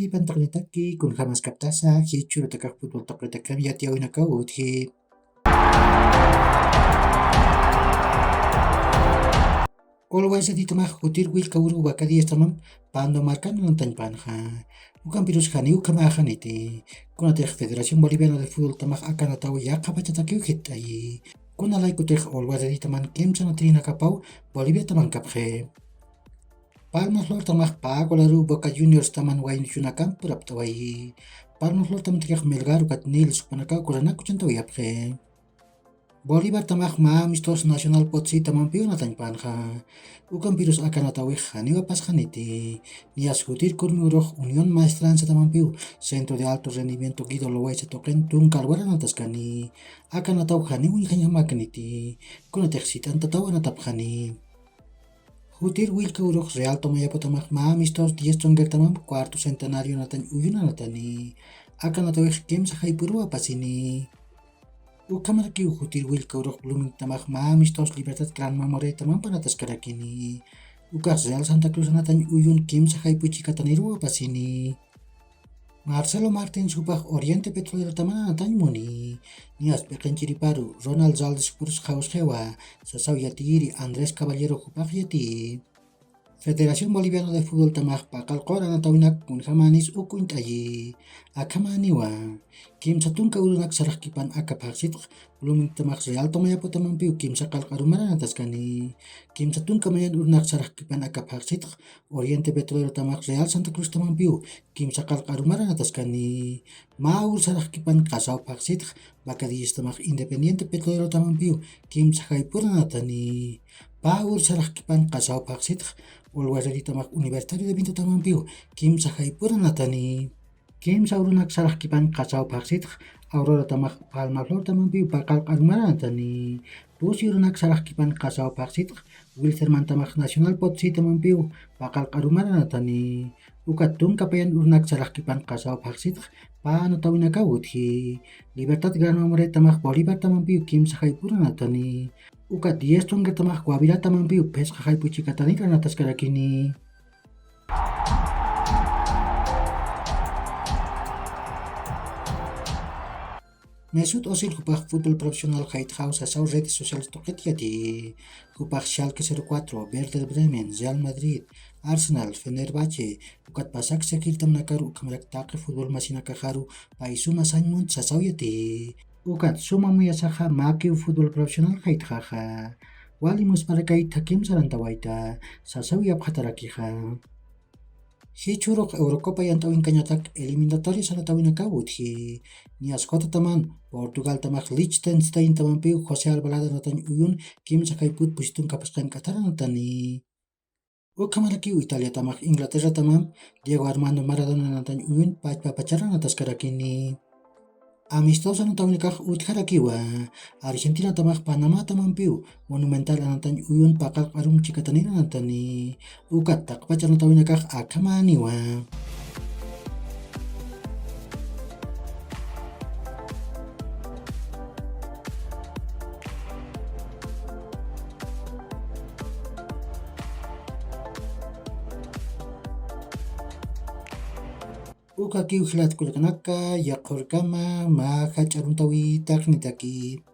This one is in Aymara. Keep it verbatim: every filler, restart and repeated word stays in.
Pantaqnitaki, kunjamaskaptasa, jichhürutakax fútbol taqritakamp yatiyäwinakaw utji. Olwaysa ditamax jutir willka uru Vaca Diez tamamp Pando markan anatañpanxa. Ukampirus janiw ukhamäxaniti. Kunatix Federación Boliviana de Fútbol tamax akanataw yaqha pachatakiw jit'ayi. Kunalaykutix Olwaysa ditaman kimsa natirinakapaw Bolivia tamankapxi. Palma Flor tamax pä golaru Boca Juniors taman waynuchunakamp purapt'awayi. Palma Flor tamtikax Melgar ukat Nils jupanakaw kuranak kuchantawayapxi. Bolívar tamax mä amistoso Nacional Potosí tamampiw anatañpanxa. Ukampirus akanatawix janiw apasxaniti. Niyas jutir kurmi urux Unión Maestranza tamampiw Centro de Alto Rendimiento Guido Loayza tuqin tunka alwar anataskani. Akanataw janiw uñjañjamäkniti. Kunatix sit'antataw anatapxani. Jutir willka urux Real Tomayapo tamax mä amistos diez chunqirtamamp cuarto centenario anatañ uyun anatani. Akanatawix kimsa jayp'uruw apasini. Ukhamarakiw jutir willka urux Blooming tamax mä amistos Libertad Gran Mamoré tamamp anataskarakini. Ukax Real Santa Cruz anatañ uyun kimsa jayp'u chikataniruw apasini. Marcelo Martins jupax Oriente Petrolero taman anatañ muni. Niyas p'iqinchiriparu Ronald Zaldes jupurus qhawsxiwa, sasaw yatiyiri Andrés Caballero jupax yatiyi. Federación Boliviana de Fútbol tamax paqallqur anatawinak kunjamanis uk uñt'ayi. Akhamäniwa. Kimsa tunka urunak saraxkipan aka phaxsitx, Blooming tamax Real Tomayapo tamampiw kimsa qallq arumar anataskani. Kimsa tunka mayan urunak saraxkipan aka phaxsitx, Oriente Petrolero tamax Real Santa Cruz tamampiw kimsa qallq arumar anataskani. Mä ur saraxkipan qasaw phaxsitx, Vaca Diez tamax Independiente Petrolero tamampiw kimsa jayp'ur anatani. Pä ur saraxkipan qasaw phaxsitx, Olwaysa ditamax Universitario de Vinto tamampiw kimsa jayp'ur anatani. Kimsa urunak saraxkipan qasaw phaxsitx, Aurora tamax Palma Flor tamampiw paqallq arumar anatani. Pusi urunak saraxkipan qasaw phaxsitx, Wilstermann tamax Nacional Potosí tamampiw paqallq arumar anatani. Ukat tunka payan urunak saraxkipan qasaw phaxsitx, pä anatawinakaw utji. Libertad Gran Mamoré tamax Bolívar tamampiw kimsa jayp'ur anatani. Ukat diez chunqirtamax Guavirá tamampiw phisqa jayp'u chikatanir anataskarakini. Mesut Özil jupax fútbol profesional jaytxaw sasaw redes sociales tuqit yatiyi. Jupax Schalke cero cuatro, Werder Bremen, Real Madrid, Arsenal, Fenerbahce, ukat PASAK Şehir tamnakaru ukhamarak taqi fútbol masinakaxaru pay suma sañ munt sasaw yatiyi. Ukat suma muyasaxa mäkiw fútbol profesional jaytxaxa. Wali musparakayta kimsa arantawayta sasaw yapxatarakixa. Jichhürux Eurocopa yant'awinkañatak eliminatorias anatawinakaw utji. Niyas J taman, Portugal tamax Liechtenstein tamampiw José Albalade anatañ uyun kimsa jayp'ut pusitun kapasqank'atar anatani. Ukhamarakiw Italia tamax Inglaterra tamamp Diego Armando Maradona anatañ uyun pachpa pachar anataskarakini. Amistoso anatawinakax utjarakiwa. Argentina tamax Panamá tamampiw Monumental anatañ uyun paqallq arum chikatanir anatani. Ukat taqpach anatawinakax akhamäniwa. Ukakiw jilat kullakanaka, yaqhurkama mä jach'a aruntawi taqnitaki.